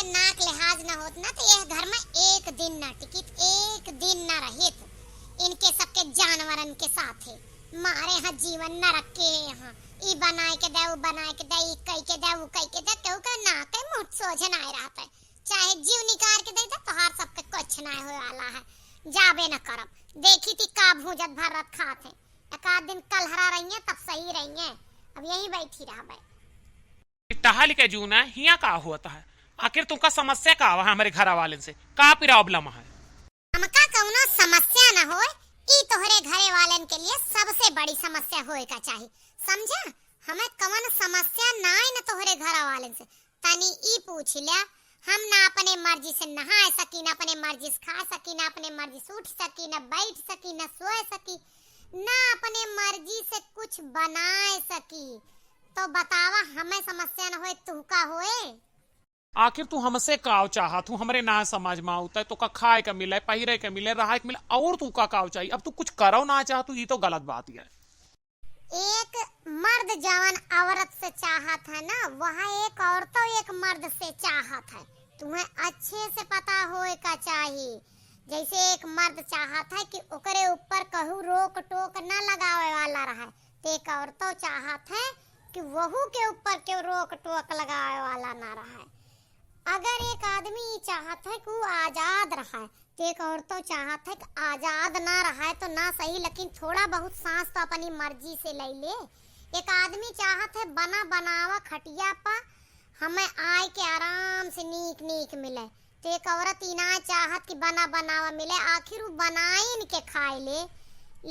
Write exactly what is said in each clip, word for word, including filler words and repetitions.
नाक लिहाज न होत ना, तो यह घर में एक दिन ना टिकित, एक दिन ना रहित। इनके सबके जानवरन के साथे मारे हाँ जीवन नरक के हाँ। ई बनाए के दे, ऊ बनाए के दे, ई कई के दे, ऊ कई के दे, केहू के नाक के मुंह सोझे ना रहत है। चाहे जीव निकाल के दे दे, तोहार सबके कुछ ना होए वाला है। जाबे न करब, देखी थी का भूजत भर्रत खात है। एक आध दिन कलहरा रही है, तब सही रही है। अब यहीं बैठी रहबे। टहल के जूना हिया का होत है? आखिर तुमका समस्या का आवा है हमरे घरा वालन से? का problem है? हमका कौनो समस्या न होए, ई तोहरे घरे वालन के लिए सबसे बड़ी समस्या होए का चाही, समझा? हमें कौन समस्या नाय न तोहरे घरा वालन से। तनी ई पूछ ल्या, हम ना अपने मर्जी से नहाए सकी, ना अपने मर्जी से खा सकी, ना अपने मर्जी से उठ सकी, ना बैठ सकी, ना सोए सकी, ना अपने मर्जी से कुछ बनाए सकी, तो बतावा, हमें समस्या न होए, तुहका होए? आखिर तू हमसे काव चाहत हूँ? हमरे ना समझ में आवत है, तोका खाए के मिले, पहिरे के मिले, रहाए के मिले, और तू का काव चाहिए? अब तू कुछ करव ना चाहत हूँ, ई तो गलत बात है। एक मर्द जवन औरत से चाहत है ना, वह एक औरतो एक मर्द से चाहत है। तुम्हें अच्छे से पता होए का चाही। जैसे एक मर्द चाहत है कि ओकरे ऊपर कहू रोक टोक न लगावे वाला रहे, तो एक औरतो चाहत है कि वहू के ऊपर केहू रोक टोक लगावे वाला ना रहे। अगर एक आदमी ई चाहत है कि ऊ आजाद रहे, तो एक औरतो चाहत है कि आजाद ना रहे तो ना सही, लेकिन थोड़ा बहुत सांस तो अपनी मर्जी से ले ले। एक आदमी चाहत है बना बनावा खटिया पर हमें आए के आराम से नीक नीक मिले, तो एक औरत ई ना चाहत कि बना बनावा मिले, आखिर ऊ बनाइन के खाए ले,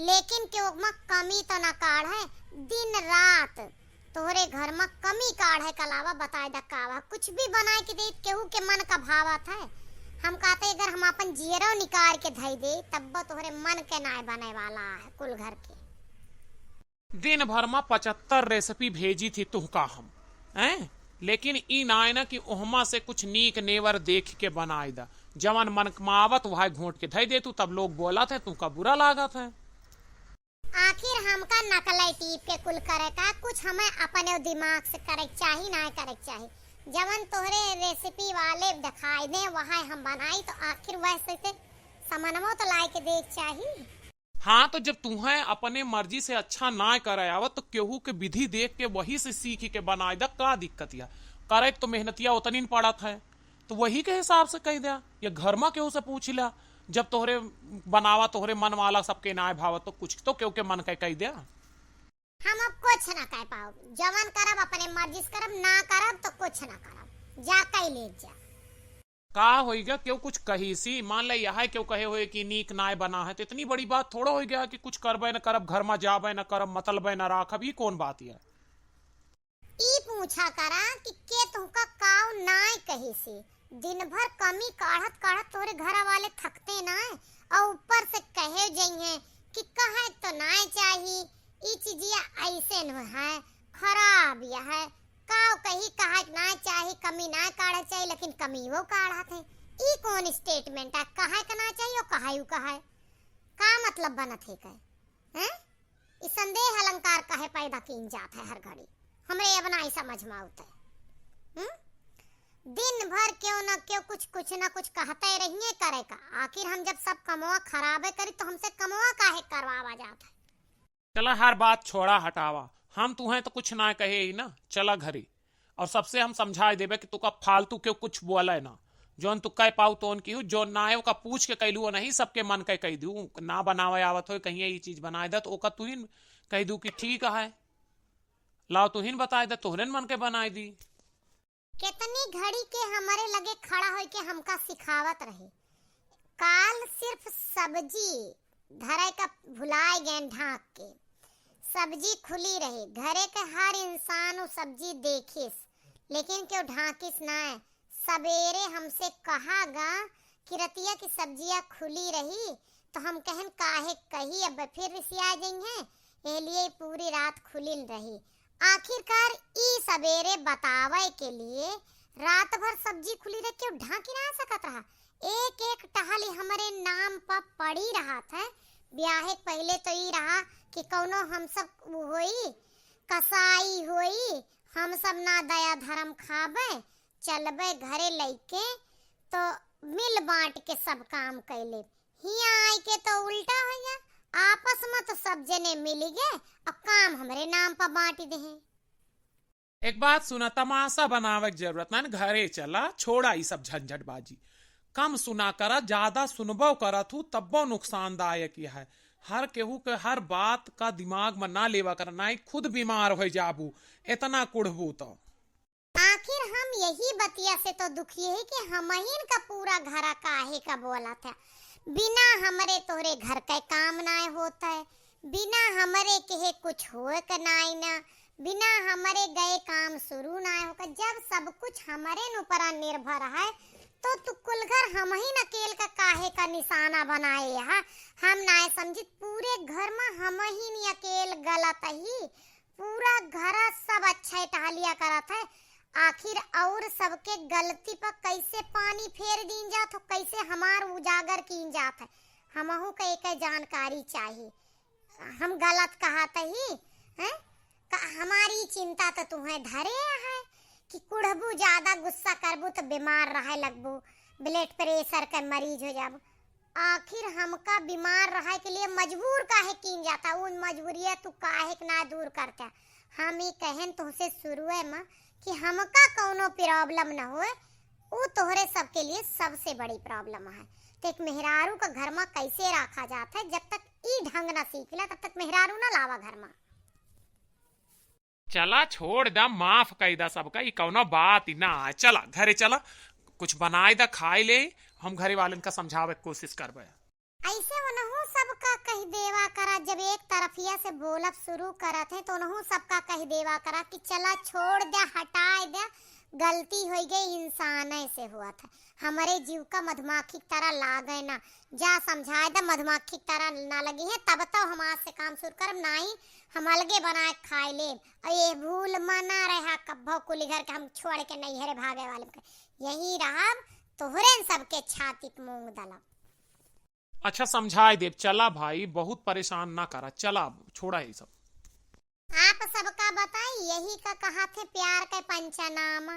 लेकिन के ओमा कमी तो ना काढ़े। दिन रात तोहरे घर में कमी काढ़े के अलावा बताए द का बा? कुछ भी बनाए के दे, केहू के मन का भावत है? हम कहते अगर हम अपन जियरो निकाल के धई दे, तब तोहरे मन के नाय बने वाला है कुल घर के। दिन भर में पचहत्तर recipe भेजी थी तुहका हम, हैं? लेकिन ई नाय ना कि ओहमा से कुछ नीक नेवर देख के बनाए द। जवन मन में आवत वह घोंट के धई दे तू, तब लोग बोलत है, तुहका बुरा लागत है। आखिर हमका नकलई टीप के कुल करे का, कुछ हमें अपने दिमाग से करे के चाही, ना करे के चाही। जवन तोहरे recipe वाले दिखाई दे, वहाँ हम बनाई, तो आखिर वैसे से समनवो तो लाए के दे के चाही। हाँ, तो जब तुहें अपने मर्जी से अच्छा ना करे आवत, तो केहू के विधि देख के वही से सीख के बनाए द, का दिक्कत या? करे तो मेहनतिया उतनी न पड़त है। तो वही के हिसाब से कह द्या, या घर मा केहू से पूछ ल्या, जब तोहरे बनावा, तोहरे मन वाला सबके नाय भावत, तो कुछ तो केहू के मन के कह द्या। हम अब कुछ ना कह पाओ, जवन करब अपने मर्जी से करब, ना करब तो कुछ ना करब, जा कह ले जा। का होई गया, केहू कुछ कही सी, मान ले यह केहू कहे होए कि नीक नाय बना है, तो इतनी बड़ी बात थोड़ा होई गया कि कुछ करबे न करब, घर मा जाबे न करब, मतलबे न राखब, ई कौन बात है? ई पूछा करा कि के तुहका काव नाय कही से। दिन भर कमी काढ़त काढ़त तोहरे घर वाले थकते नाय, और ऊपर से कहे जइहे कि कहे तो नाय चाही, ई चीजिया ऐसे न है, खराब या है, काव कही, कहे के नाय चाही, कमी नाय काढ़े चाही, लेकिन कमी वो काढ़त है। ई कौन statement है? कहे के ना चाही और कहे उ कहे, का मतलब बनत है कहे? हैं? ई संदेह अलंकार काहे पैदा कीन जात है हर घड़ी? हमरे अब नाई समझ में आवत है। हम्म? दिन भर केहू न केहू कुछ, कुछ न कुछ कहते रहिए करे का। आखिर हम जब सब कमवा खराबे करी तो हमसे कमवा काहे करवावा जात है? चला हर बात छोड़ा हटावा, हम तुहें तो कुछ ना कहे ही ना, चला घरी। और सबसे हम समझाए देबे कि तुका फालतू केहू कुछ बोले ना, जौन तू कह पाऊ तौन कीहू, जौन ना है ओका पूछ के कैलू नहीं, सबके मन के कह दू, ना बनावे आवत होए कहिए ई चीज बनाए दे तो ओका तुहिन कह दू कि ठीक है, लाओ तुहिन बताए दे, तोहरे मन के बनाए दी। कितनी घड़ी के हमरे लगे खड़ा होई के हमका सिखावत रहे। काल सिर्फ सब्जी धरे का भुलाए गए ढांक के। सब्जी खुली रही, घरे के हर इंसान उ सब्जी देखिस, लेकिन केहू ढांकिस नाय। सबेरे हमसे कहा गा कि रतिया की सब्जिया खुली रही, तो हम कहन काहे कही, अब फिर रिसिया जइहें, एह लिए पूरी रात खुलिन रही। आखिरकार ई सबेरे बतावे के लिए रात भर सब्जी खुली रह के ढांकी ना सकत रहा। एक एक टहली हमरे नाम प पड़ी रहत है। ब्याहे के पहिले तो ई रहा कि कौनो हम सब उ होई, कसाई होई, हम सब ना दया धर्म खाबे, चलबे घरे लइके, तो मिल बाँट के सब काम कइ लेब। हियाँ आइके तो उल्टा होइ गया, आपस मा तो सब जने मिलि गए, अब काम हमरे नाम पर बाँटि देहे। एक बात सुना, तमासा बनावे के जरूरत ना, घरे चला, छोड़ा ई सब झंझटबाजी। कम सुना करा, ज्यादा सुनबो करत हू तब्बो नुकसानदायक यह है। हर केहू के हर बात का दिमाग मा ना लेवा करा, नाहीं खुद बीमार होइ जाबू, एतना कुढ़बू तो। आखिर हम यही बतिया से तो दुखी है कि हमहिन का पूरा घरा काहे का बोलत है। बिना हमरे तोहरे घर के काम नाय होत है, बिना हमरे केहे कुछ होए के नाय ना, बिना हमरे गए काम शुरू नाय होकर, जब सब कुछ हमरे न ऊपरा निर्भर है, तो तू कुल घर हमहिन अकेल का काहे का निशाना बनाए है? हम नाय समझित, पूरे घर मा हमहिन अकेल गलत ही। पूरा घर सब अच्छा टहलिया करत है, आखिर और सबके गलती पर कैसे पानी फेर दीन जात हो, कैसे हमार उजागर कीन जात है, हमहू के एक जानकारी चाही। हम गलत कहत ही, हैं? का हमारी चिंता तो तुम्हें धरे है कि कुढ़बू, ज्यादा गुस्सा करबू तो बीमार रहे लगबू, ब्लड प्रेशर के मरीज हो जाबू। आखिर हमका बीमार रहे के लिए मजबूर काहे कीन जाता? उ मजबूरिया तू काहे के ना दूर करता? हम ई कहेन तुहसे शुरुए में कि हमका कौनो प्रॉब्लम न होए, उ तोहरे सबके लिए सबसे बड़ी प्रॉब्लम है। तो एक मेहरारू का घर में कैसे रखा जाता है? जब तक ई ढंग ना सीख ला, तब तक मेहरारू ना लावा घर में। चला, छोड़ दा, माफ कई दा सबका, ई कौनो बात ही ना है। चला, घरे चला, कुछ बनाए दा, खाए ले, हम घरे वालन का समझावे के कोशिश करबे। ऐसे उनहू सबका कह देवा करा, जब एक तरफिया से बोलब शुरू करत है, तो उनहू सबका कह देवा करा कि चला, छोड़ दे, हटाए दे, गलती होइ गई, इंसाने से हुआ था। हमरे जीव का मधुमाखी की तरह लागे ना, जा समझाए दे, मधुमाखी की तरह ना लगी है, तब तो हम आज से काम शुरू करब, नाहीं हम अलगे बनाए खाए लेब। और ये भूल मना रहा कब्बो कुली घर के हम छोड़ के नैहरे भागे वाले के, यही रहब, तोहरे सबके छाती के मूंग दलब। अच्छा, समझाए देब, चला भाई, बहुत परेशान ना करा, चला, छोड़ा ये सब। आप सबका बताई, यही का कहा थे प्यार के पंचनामा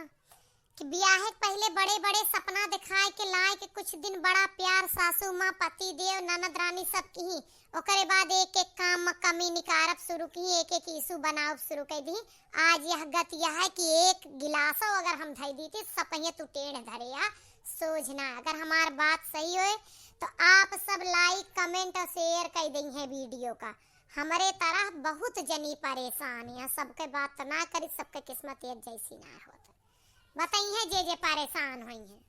कि बियाहे के पहिले बड़े बड़े सपना दिखाए के लाए के कुछ दिन बड़ा प्यार सासू माँ, पति देव, ननद रानी सब की, ओकरे बाद एक एक काम में कमी निकारब शुरू की, एक एक इशू बनावब शुरू कर दी। आज यह गत यह है कि एक गिलासो अगर हम धई दी थी, सपहिया तू टेढ़ धरे या सोझ ना। अगर हमार बात सही होए तो आप सब लाइक, कमेंट और शेयर कर दें है वीडियो का। हमरे तरह बहुत जनी परेशान है, सबके बात ना करी, सबके किस्मत एक जैसी ना होत। बताई है जे जे परेशान हुई हैं।